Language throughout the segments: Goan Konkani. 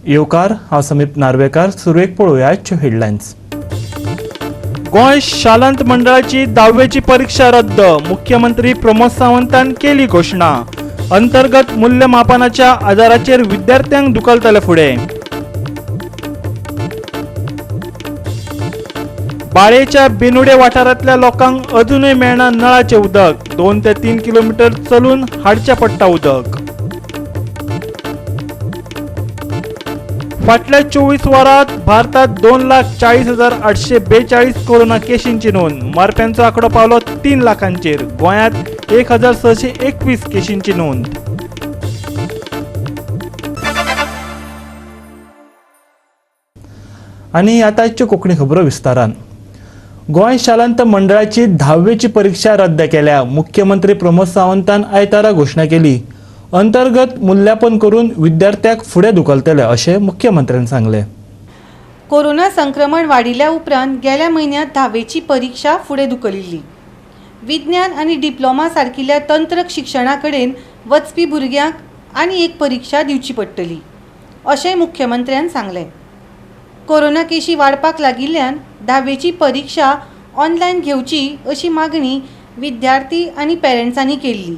येवकार, हांव समीप नार्वेकार. सुरवेक पळोवया आजच्यो हेडलायन्स. गोंय शालांत मंडळाची दहावेची परीक्षा रद्द, मुख्यमंत्री प्रमोद सावंतान केली घोशणा. अंतर्गत मूल्यमापनाच्या आधाराचेर विद्यार्थ्यांक धुकलतले फुडें. बाळेच्या बेनुडे वाठारांतल्या लोकांक अजुनूय मेळना नळाचें उदक, 2 ते 3 किलोमिटर चलून हाडचें पडटा उदक. फाटल्या 24 वरांत भारतात 2,40,842 कोरोना केशींची नोंद, मरप्यांचो आंकडो पावलो 3 लाखांचेर. गोंयांत 1621 केशींची नोंद. आनी आतांच्यो कोंकणी खबरो विस्तारान. गोंय शालांत मंडळाची 10वेची परीक्षा रद्द केल्या. मुख्यमंत्री प्रमोद सावंतान आयतारा घोशणा केली. अंतर्गत मूल्यांकन करून विद्यार्थ्याक फुडें धुकलतले अशें मुख्यमंत्र्यान सांगलें. कोरोना संक्रमण वाडिल्ल्या उपरांत गेल्या म्हयन्यांत 10वेची परीक्षा फुडें धुकलिल्ली. विज्ञान आनी डिप्लोमा सारकिल्ल्या तंत्रक शिक्षणा कडेन वचपी भुरग्यांक आनी एक परीक्षा दिवची पडटली अशें मुख्यमंत्र्यान सांगलें. कोरोना केशी वाडपाक लागिल्ल्यान 10वेची परीक्षा ऑनलायन घेवची अशी मागणी विद्यार्थी आनी पेरंट्सांनी केल्ली.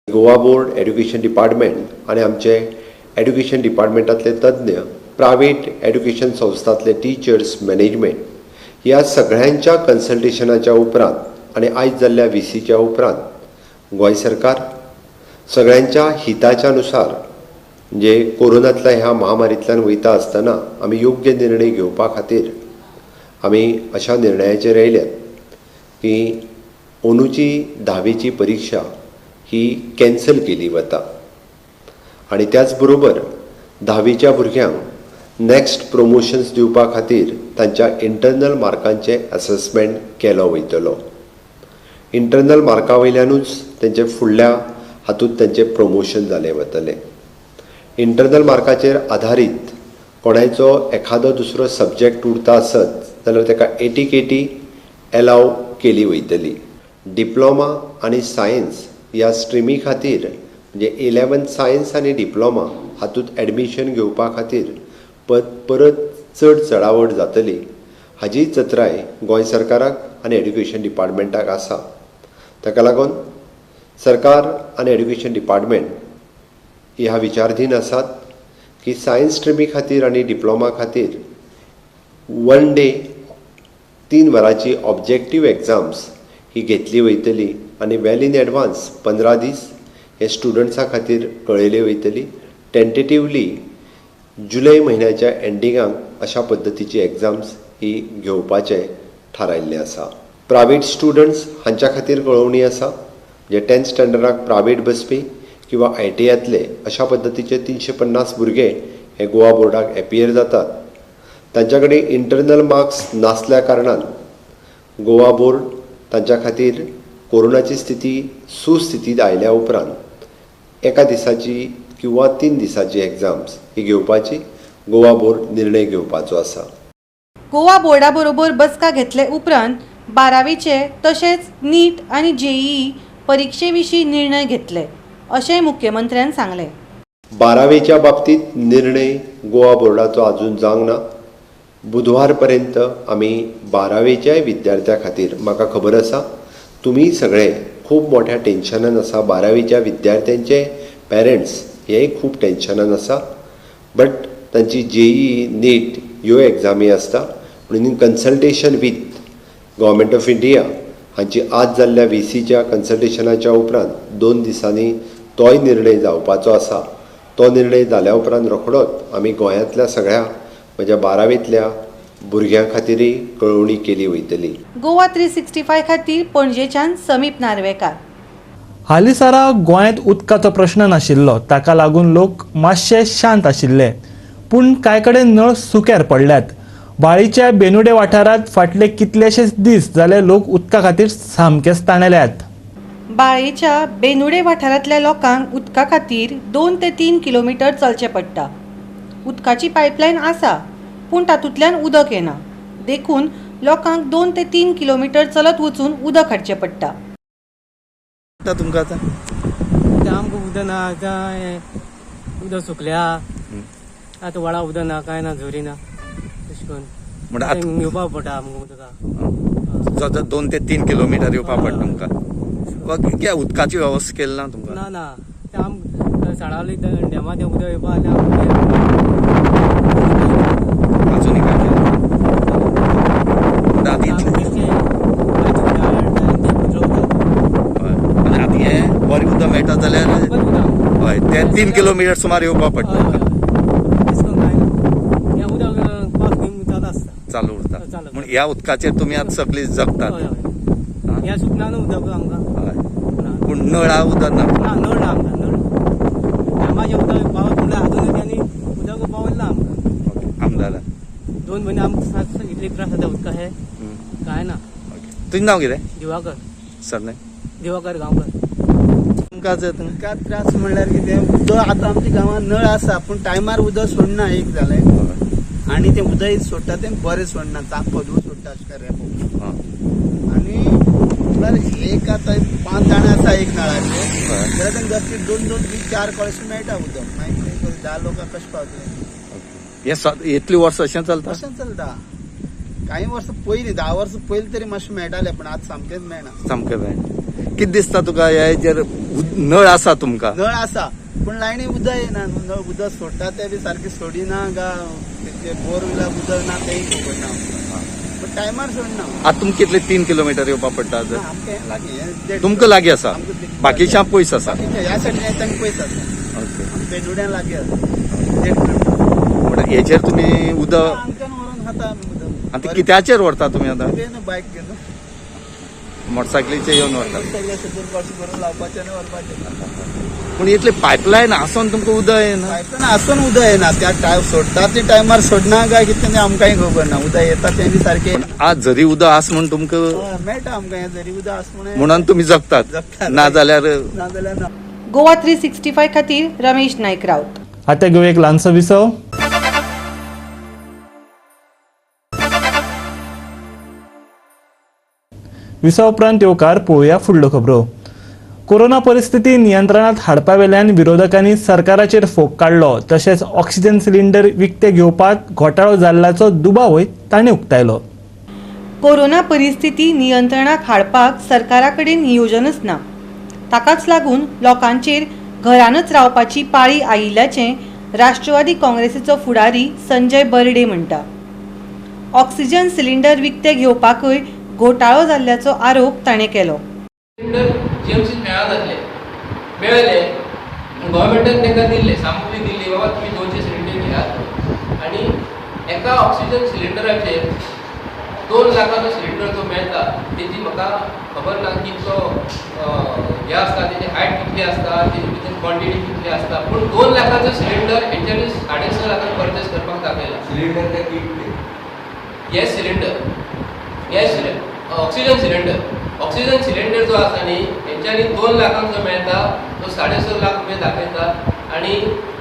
गोवा बोर्ड एड्युकेशन डिपार्टमेंट आनी आमचे एड्युकेशन डिपार्टमेंटांतले तज्ञ, प्रायवेट एड्युकेशन संस्थांतले टिचर्स, मॅनेजमेंट ह्या सगळ्यांच्या कन्सल्टेशनाच्या उपरांत आनी आयज जाल्ल्या व्हीसीच्या उपरांत गोंय सरकार सगळ्यांच्या हिताच्या नुसार, म्हणजे कोरोनांतल्या ह्या महामारींतल्यान वयता आसतना आमी योग्य निर्णय घेवपा खातीर आमी अशा निर्णयाचेर आयल्यात की अंदूची 10वेची परिक्षा ही कॅन्सल केली वता आनी त्याच बरोबर 10वेच्या भुरग्यांक नॅक्स्ट प्रोमोशन्स दिवपा खातीर तांच्या इंटरनल मार्कांचें असॅसमेंट केलो वयतलो. इंटरनल मार्का वयल्यानूच तेंचे फुडल्या हातूंत तेंचें प्रोमोशन जालें वतलें. इंटरनल मार्काचेर आधारीत कोणायचो एखादो दुसरो सब्जॅक्ट उरता आसत जाल्यार ताका 80 KT एलाव केली वयतली. डिप्लोमा आनी सायन्स ह्या स्ट्रिमी खातीर, म्हणजे 11th science आनी डिप्लोमा हातूंत एडमिशन घेवपा खातीर परत चड चडावड जातली हाजी चत्राय गोंय सरकाराक आनी एड्युकेशन डिपार्टमेंटाक आसा. ताका लागून सरकार आनी एड्युकेशन डिपार्टमेंट ह्या विचारधीन आसात की सायन्स स्ट्रिमी खातीर आनी डिप्लोमा खातीर 1 डे 3 वरांची ऑब्जेक्टीव एग्जाम्स ही घेतली वयतली आनी वेल इन एडवान्स 15 दीस हे स्टुडंट्सां खातीर कळयली वयतली. टेंटेटिवली जुलय म्हयन्याच्या एंडिंगाक अशा पद्दतीची एग्जाम्स ही घेवपाचें थारायल्लें आसा. प्रायवेट स्टुडंट्स हांच्या खातीर कळोवणी आसा, जे 10th स्टँडर्डाक प्रायवेट बसपी किंवा आयटीआयतले अशा पद्दतीचे 350 भुरगे हे गोवा बोर्डाक एपियर जातात. तांच्या कडेन इंटरनल मार्क्स नासल्या कारणान गोवा बोर्ड तांच्या खातीर कोरोनाची स्थिती सुस्थितींत आयल्या उपरांत एका दिसाची किंवा 3 दिसाची एग्जाम्स ही घेवपाची गोवा बोर्ड निर्णय घेवपाचो आसा. गोवा बोर्डा बरोबर बसका घेतले उपरांत 12वेचे तशेंच नीट आनी जेईई परिक्षे विशीं निर्णय घेतले अशेंय मुख्यमंत्र्यान सांगलें. 12वेच्या बाबतींत निर्णय गोवा बोर्डाचो अजून जावंक ना. बुधवार पर्यंत आमी 12वेच्याय विद्यार्थ्यां खातीर, म्हाका खबर आसा तुमी सगळे खूब मोठ्या टेन्शनान आसा, 12वेच्या विद्यार्थ्यांचे पेरंट्स हेय खूब टेन्शनान आसा, बट तांची जेईई नीट ह्यो एग्जामी आसता म्हणून in consultation with government of India हांची आज जाल्ल्या व्हीसीच्या कन्सल्टेशनाच्या उपरांत 2 दिसांनी तोय निर्णय जावपाचो आसा. तो निर्णय जाल्या उपरांत रोखडोच आमी गोंयांतल्या सगळ्या म्हज्या 12वेंतल्या भुरग्यां खातीरय कळोवणी केली वयतली. गोवा 365 खातीर पणजेच्यान समीप नार्वेकार. हालींसरा गोंयांत उदकाचो प्रश्न नाशिल्लो, ताका लागून लोक मातशे शांत आशिल्ले. पूण कांय कडेन नळ सुक्यार पडल्यात. बाळीच्या बेनुडे वाठारांत फाटले कितलेशेच दीस जाले लोक उदका खातीर सामकेच ताणेल्यात. बाळेच्या बेनुडे वाठारांतल्या लोकांक उदका खातीर 2 ते 3 किलोमिटर चलचें पडटा. उदकाची पायपलायन आसा पूण तातूंतल्यान उदक येना, देखून लोकांक 2 ते 3 किलोमिटर चलत वचून उदक हाडचें पडटा. तुमकां आतां आमकां उदक ना, आतां उदक सुकल्या. आतां व्हाळा उदक ना, कांय ना, झरी ना, तशें करून म्हणटा आतां येवपाक पडटा आमकां उदका. जवळ 2 ते 3 किलोमिटर येवपाक पडटा तुमकां. कित्याक उदकाची वेवस्था केली ना तुमकां? ना ना, ते आम साळावली डॅमा तें उदक येवपा जाल्यार अजूनय काय केलें म्हणटा आतां इतलें. हय, आनी आतां हें बरें उदक मेळटा जाल्यार हय ते 3 किलोमिटर सुमार येवपाक पडटा चालू उरता. म्हूण ह्या उदकाचेर तुमी आतां सगळीं जगतात. ह्या सुकना न्हू उदक आमकां. हय, पूण नळा उदक ना. ना, नळ ना आमकां, नळ डॅमाचें उदक पावत म्हणल्यार आजून त्यांनी उदक पावयलें ना आमकां. आमदारान 2 म्हयने आमकां इतले त्रास जाता उदका हे कांय ना. तुजें नांव कितें? दिवाकर. सरनेम? दिवाकर गांवकर. तुमकां उदका त्रास म्हणल्यार कितें, उदक आतां आमच्या गांवांत नळ आसा पूण टायमार उदक सोडना एक जालें, आनी तें उदक सोडटा तें बरें सोडना, तापदूर सोडटा अशें कर रेपो. आनी म्हणल्यार एक आतां 5 जाणां आसा एक नळाचेर जाल्यार तांकां जास्त 2 2 3 4 कळशी मेळटा उदक. मागीर 10 लोकांक कशें पावतलें? हें इतलीं वर्सां अशें चलता? अशें चलता. कांय वर्सां पयलीं 10 वर्सां पयलीं तरी मातशें मेळटालें पूण आतां सामकेंच मेळना. सामकें मेळना. कितें दिसता तुका हेजेर? नळ आसा तुमकां? नळ आसा पूण लायनी उदक येना. नळ उदक सोडटा तें बी सारकें सोडिना गा, बोर उदक ना तेंय खबर ना, पूण टायमार सोडना. आतां तुमकां कितले 3 किलोमिटर येवपाक पडटा? आमकां लागीं. तुमकां लागीं आसा, बाकीच्या पयस आसा? ह्या सायडीन तांकां पयस आसा, बेडुड्यां लागीं आसा. म्हणटा हेचेर तुमी उदक हांगच्यान व्हरून खाता आमी उदक. आनी कित्याचेर व्हरता तुमी आतां? बायक घेवन, मोटरसायकलीचेर येवन व्हरता. 2 कळशी भरून लावपाचें आनी व्हरपाचें. पूण इतले पायपलायन आसून तुमकां उदक येना? पायपलायन आसून उदक येना. त्या टायम सोडटा ती टायमार सोडना काय कितें तें आमकांय खबर ना. उदक येता तें बी सारकें. आज जरी उदक आसा म्हूण तुमकां मेळटा आमकां, हें जरी उदक आसा म्हणून म्हणून तुमी जगतात, ना जाल्यार ना जाल्यार ना. गोवा 365 खातीर रमेश नायक राऊत. आतां घेवया एक ल्हानसो विसव. विसवा उपरांत येवकार पळोवया फुडल्यो खबरो. कोरोना परिस्थिती नियंत्रणात हाडपा वेल्यान विरोधकांनी सरकाराचेर फोग काडलो, तशेंच ऑक्सिजन सिलिंडर विकते घेवपाक घोटाळो जाल्ल्याचो दुबावय तांणी उक्तायलो. कोरोना परिस्थिती नियंत्रणाक हाडपाक सरकारा कडेन नियोजनच ना, ताकाच लागून लोकांचेर घरानच रावपाची पाळी आयिल्ल्याचें राष्ट्रवादी काँग्रेसीचो फुडारी संजय बर्डे म्हणटा. ऑक्सिजन सिलिंडर विकते घेवपाकय घोटाळो जाल्ल्याचो आरोप ताणें केलो. सिलिंडर जीएमसीत मेळनासले, मेळ्ळे गव्हर्मेंटान तांकां दिल्ले, सामुग्री दिल्ली, बाबा तुमी 200 सिलिंडर घेयात. आनी एका ऑक्सिजन सिलिंडराचेर 2 लाखाचो सिलिंडर जो मेळटा तेजी म्हाका खबर ना कितलो हें आसता, तेजी हायट कितली आसता, तेजी भितर क्वॉन्टिटी कितली आसता, पूण 2 लाखाचो सिलिंडर हेंच्यांनी 6.5 लाखांक परचेस करपाक दाखयला. सिलिंडर काय किट? Gas cylinder, gas cylinder, oxygen cylinder. Oxygen cylinder जो आसा न्ही, हेंच्यांनी 2 लाखांक जो मेळटा तो 6.5 लाख रुपया दाखयता आनी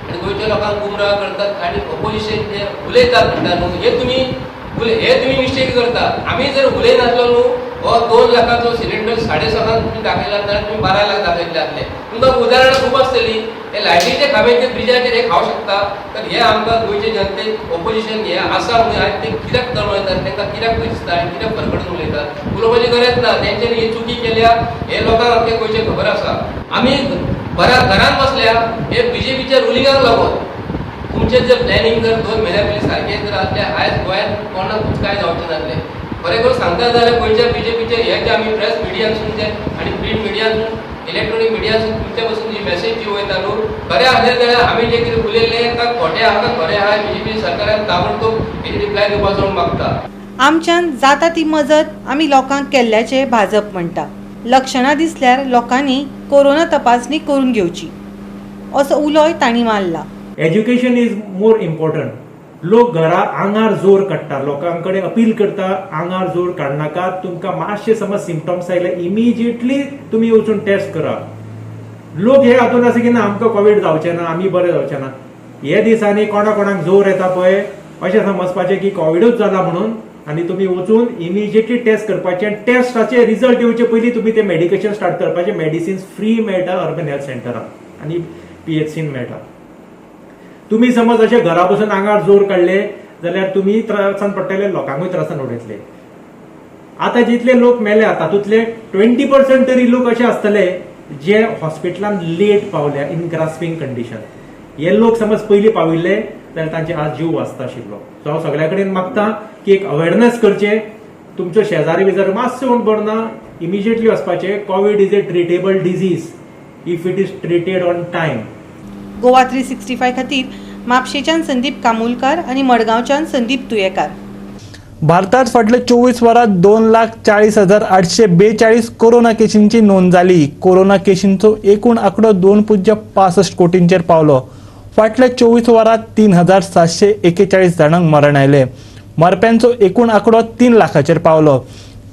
आनी गोंयच्या लोकांक गुमराह करतात. आनी ओपोजिशन जे उलयतात म्हणटा न्हू, हे तुमी मिस्टेक करता. आमी जर उलयनासलो न्हू, हो 2 लाखाचो सिलिंडर 6.5 तुमी दाखयला जाल्यार तुमी 12 लाख दाखयतले आसले. तुमकां उदाहरणां खूब आसतलीं. हे लायटीचे खांब्याचे ब्रिजाचेर हे खावंक शकता. तर हे आमकां गोंयचे जनतेक ओपोजिशन हे आसा म्हणून आनी ते कित्याक तळमळतात, तांकां कित्याक दिसता आनी कित्याक फरफडून उलयतात, उलोवपाची गरज ना. तेंच्यांनी ही चुकी केल्या हे लोकांक आमच्या गोंयचें खबर आसा. आमी बऱ्या घरान बसल्या हे बीजेपीच्या रुलिंगाक लागून. तुमचें जर प्लॅनिंग जर 2 म्हयन्या पयलीं सारकें जर आसलें, आयज गोंयांत कोणाकूच कांय जावचें नासलें. खरें करून सांगता जाल्यार गोंयच्या बीजेपीचे हे जे आमी प्रेस मिडियानसून जे आनी प्रिंट मिडियानसून, इलेक्ट्रॉनीक मिडियासून तुमच्या पासून जी मॅसेज जी वयता न्हू, खरें आसलें जाल्यार आमी जें कितें उलयल्लें का खोटें आहा का खरें आहा, बीजेपी सरकारान ताबडतोब हेजी रिप्लाय दिवपाचो म्हूण मागता. आमच्यान जाता ती मजत आमी लोकांक केल्ल्याचें भाजप म्हणटा. लक्षणां दिसल्यार लोकांनी कोरोना तपासणी करून घेवची असो उलोय तांणी मारला. Education is more important. लोक घरा आंगार जोर काडटा, लोकां कडेन अपील करता, आंगार जोर काडनाकात. तुमकां मातशे समज सिमटम्स आयले, इमिजिएटली तुमी वचून टेस्ट करा. लोक हे हातून आसा की ना, आमकां कोवीड जावचें ना, आमी बरे जावचे ना. हे दिसांनी कोणा कोणाक जोर येता पळय, अशें समजपाचें की कोविडूच जाला म्हणून आनी तुमी वचून इमिजिएटली टेस्ट करपाचें आनी टेस्टाचे रिजल्ट येवचे पयलीं तुमी ते मेडिकेशन स्टार्ट करपाचें. मेडिसिन्स फ्री मेळटा अर्बन हेल्थ सेंटरान आनी पीएचसीन मेळटा. तुमी समज अशे घरा बसून आंगार जोर काडले जाल्यार तुमी त्रासान पडटले, लोकांकूय त्रासान उडयतले. आतां जितले लोक मेल्या तातूंतले 20% तरी लोक अशे आसतले जे हॉस्पिटलान लेट पावल्या इन ग्रास्पिंग कंडिशन. हे लोक समज पयलीं पाविल्ले जाल्यार तांचे आज जीव वाचता आशिल्लो. सो हांव सगळ्या कडेन मागता की एक अवेरनस करचें. तुमच्यो शेजारी बिजारी मातशें कोण बरो ना इमिजिएटली वचपाचें. Covid is a treatable disease if it is treated on time. Goa 365 खातीर म्हापशेच्यान संदीप कामुलकार आनी मडगांवच्यान संदीप तुयेकार. भारतात फाटले 24 वरांत 2,40,842 कोरोना केशींची नोंद जाली. कोरोना केशींचो एकूण आंकडो 2.65 कोटींचेर पावलो. फाटल्या 24 वरांत 3,741 जाणांक मरण आयलें. मरप्यांचो एकूण आंकडो 3 लाखाचेर पावलो.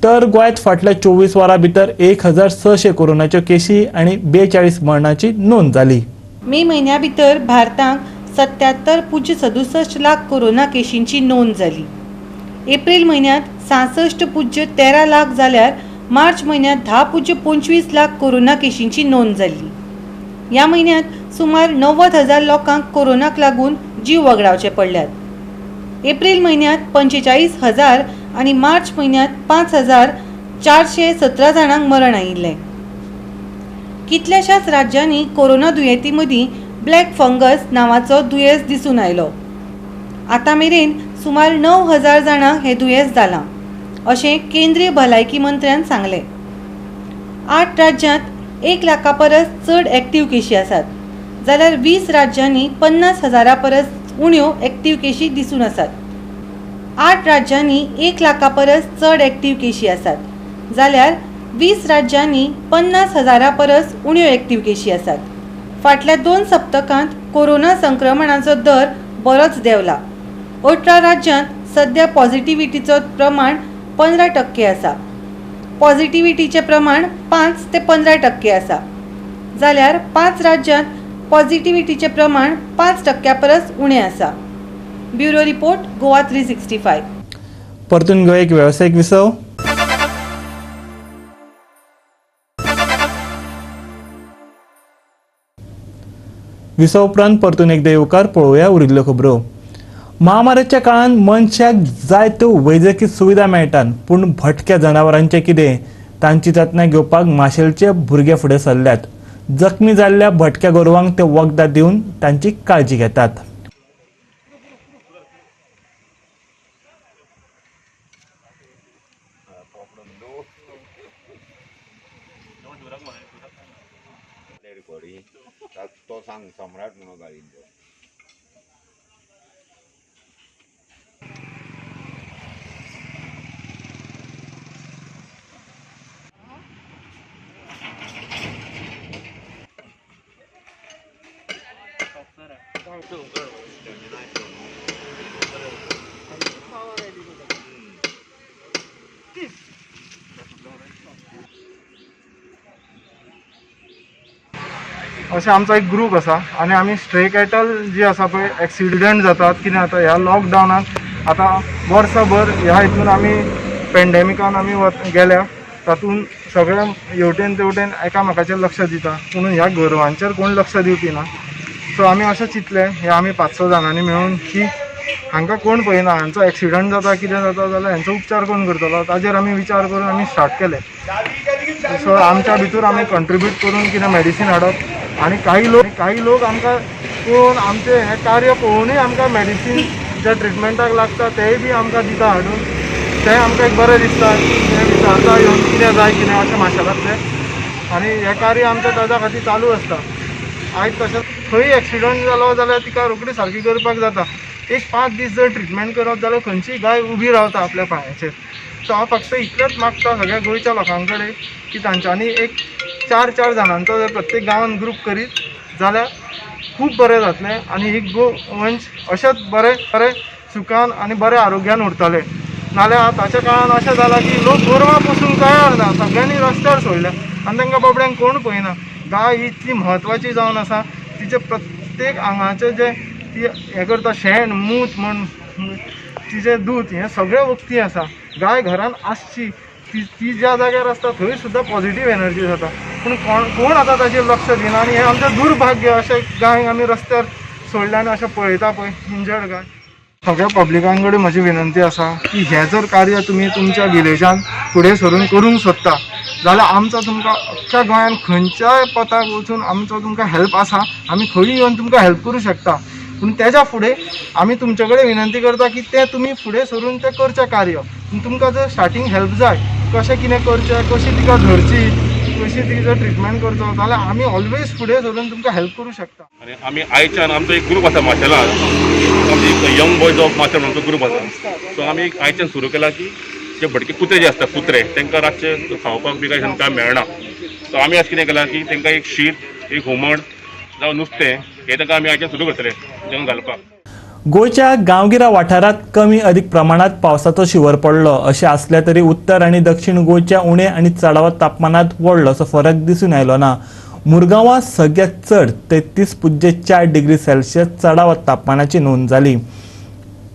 तर गोंयांत फाटल्या 24 वरां भितर 1,600 कोरोनाच्यो केशी आनी 42 मरणाची नोंद जाली. मे म्हयन्या भितर भारताक 77.67 लाख कोरोना केशींची नोंद जाली. एप्रिल म्हयन्यांत 66.13 लाख जाल्यार मार्च म्हयन्यांत 10.25 लाख कोरोना केशींची नोंद जाल्ली. ह्या म्हयन्यांत सुमार 90,000 लोकांक कोरोनाक लागून जीव वगडावचे पडल्यात. एप्रिल म्हयन्यांत 45,000 आनी मार्च म्हयन्यांत 5,417 जाणांक मरण आयिल्लें. कितल्याशाच राज्यांनी कोरोना दुयेंती मदीं ब्लॅक फंगस नांवाचो दुयेंस दिसून आयलो. आतां मेरेन सुमार 9,000 जाणांक हें दुयेंस जालां अशें केंद्रीय भलायकी मंत्र्यान सांगलें. 8 राज्यांत 1 लाखा परस चड एक्टीव केशी आसात जाल्यार 20 राज्यांनी 50,000 परस उण्यो एक्टीव केशी दिसून आसात. 8 राज्यांनी 1 लाखा परस चड एक्टीव केशी आसात जाल्यार 20 राज्यांनी 50,000 परस उण्यो एक्टीव केशी आसात. फाटल्या 2 सप्तकांत कोरोना संक्रमणाचो दर बरोच देंवला. 18 राज्यांत सध्या पॉझिटिव्हिटीचो प्रमाण 15% आसा. पॉझिटिव्हिटीचें प्रमाण 5 ते 15% आसा जाल्यार 5 राज्यांत पॉझिटिव्हिटीचें प्रमाण 5% परस उणें आसा. Bureau report, Goa 365. परतून घेवया एक वेवसायीक विसव. विसव उपरांत परतून एकदा येवकार पळोवया उरिल्ल्यो खबरो. महामारीच्या काळांत मनशाक जायत्यो वैजकी सुविधा मेळटात, पूण भटक्या जनावरांचें कितें? तांची जतनाय घेवपाक माशेलचे भुरगे फुडें सरल्यात. जखमी जाल्ल्या भटक्या गोरवांक ते वखदां दिवन तांची काळजी घेतात. अशें आमचो एक ग्रूप आसा आनी आमी स्ट्रे कॅटल जी आसा पळय एक्सिडंट जातात कितें जाता ह्या लॉकडावनान आतां वर्सभर ह्या हितून आमी पेंडेमिकान आमी गेल्या तातूंत सगळ्या हेवटेन तेवटेन एकामेकाचेर लक्ष दिता पूण ह्या गोरवांचेर कोण लक्ष दिवपी ना. सो आमी अशें चिंतलें हे आमी 5-6 जाणांनी मेळून की हांकां कोण पळयना, हांचो एक्सिडंट जाता कितें जाता जाल्यार हांचो उपचार कोण करतलो ताजेर आमी विचार करून आमी स्टार्ट केलें. सो आमच्या भितर आमी कंट्रिब्यूट करून कितें मेडिसीन हाडप आनी काही लोक आमकां पळोवन आमचें हें कार्य पळोवनूय आमकां मेडिसीन जे ट्रिटमेंटाक लागता तेय बी आमकां दिता हाडून, तें आमकां एक बरें दिसता की तें विचारता येवन कितें जाय कितें अशें माशेलांतलें आनी हें कार्य आमचें ताज्या खातीर चालू आसता. आयज तशें खंय एक्सिडंट जालो जाल्यार तिका रोखडी सारकी करपाक जाता. एक 5 दीस जर ट्रिटमेंट करत जाल्यार खंयचीय गाय उबी रावता आपल्या पांयाचेर. सो हांव फक्त इतलेंच मागता सगळ्या गोंयच्या लोकां कडेन की तांच्यांनी एक 4-4 जाणांचो जर प्रत्येक गांवान ग्रूप करीत जाल्यार खूब बरें जातलें आनी ही गोवंश अशेंच बरें बरें सुखान आनी बऱ्या आरोग्यान उरतले. नाल्यार आतांच्या काळान अशें जालां की लोक गोरवां पोसूंक तयार ना, सगळ्यांनी रस्त्यार सोडल्या आनी तांकां बाबड्यांक कोण पळयना. गाय ही इतली म्हत्वाची जावन आसा, तिचे प्रत्येक आंगाचें जें ती हें करता शेण मूत म्हण तिचें दूद हें सगळें वखदी आसा. गाय घरान आसची, ती ज्या जाग्यार आसता थंय सुद्दां पॉझिटीव एनर्जी जाता, पूण कोण आतां ताचेर लक्ष दिना आनी हें आमचें दुर्भाग्य अशें गायक आमी रस्त्यार सोडल्यान अशें पळयता पळय इंजर्ड काय. सगळ्या पब्लिकां कडेन म्हजी विनंती आसा की हें जर कार्य तुमी तुमच्या विलेजान फुडें सरून करूंक सोदता जाल्यार आमचो तुमकां अख्ख्या गोंयान खंयच्याय पताक वचून आमचो तुमकां हेल्प आसा, आमी खंय येवन तुमकां हेल्प करूं शकता. पूण तेज्या फुडें आमी तुमचे कडेन विनंती करता की तें तुमी फुडें सरून तें करचें कार्य. तुमकां जर स्टार्टींग हेल्प जाय कशें कितें करचें, कशी तिका धरची, कशी तिजो ट्रिटमेंट करचो जाल्यार आमी ऑलवेज फुडें सरून तुमकां हेल्प करूं शकता. आनी आमी आयच्यान आमचो एक ग्रूप आसा माशेलान, आमची एक यंग बॉयज ऑफ माशेल म्हणून ग्रूप आसा. सो आमी एक आयच्यान सुरू केला की जे भटके कुत्रे जे आसता कुत्रे तांकां रातचे खावपाक बी कांय कांय मेळना. सो आमी आज कितें केलां की तांकां एक शीत, एक हुमण जावं नुस्तें हें तांकां आमी आयच्यान सुरू करतले तांकां घालपाक. गोंयच्या गांवगिऱ्या वाठारांत कमी अदीक प्रमाणांत पावसाचो शिंवर पडलो. अशें आसलें तरी उत्तर आनी दक्षिण गोंयच्या उणे आनी चडावत तापमानांत व्हडलो असो फरक दिसून आयलो ना. मुरगांवां सगळ्यांत चड 33.4 डिग्री सेल्सियस चडावत तापमानाची नोंद जाली.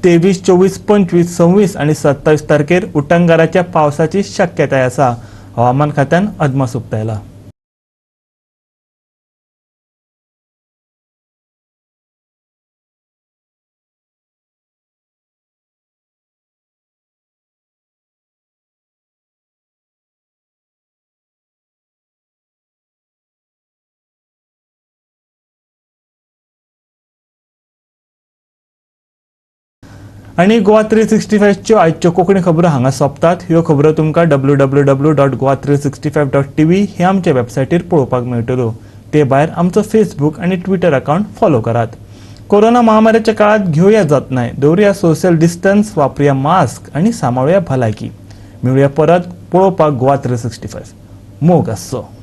23, 24, 25, 26 आनी 27 तारखेर उटंगाराच्या पावसाची शक्यताय आसा. हवामान खात्यान अदमास उक्तायला. आनी गोवा 365च्यो आयच्यो कोंकणी खबरो हांगा सोंपतात. ह्यो खबरो तुमकां www.goa365.tv हे आमच्या वेबसायटीर पळोवपाक मेळटल्यो. ते भायर आमचो फेसबूक आनी ट्विटर अकावंट फॉलो करात. कोरोना महामारीच्या काळात घेवया जात नाही, दवरुया सोशल डिस्टन्स, वापरुया मास्क आनी सांबाळुया भलायकी. मेळुया परत पळोवपाक गोवा 365. मोग आसचो.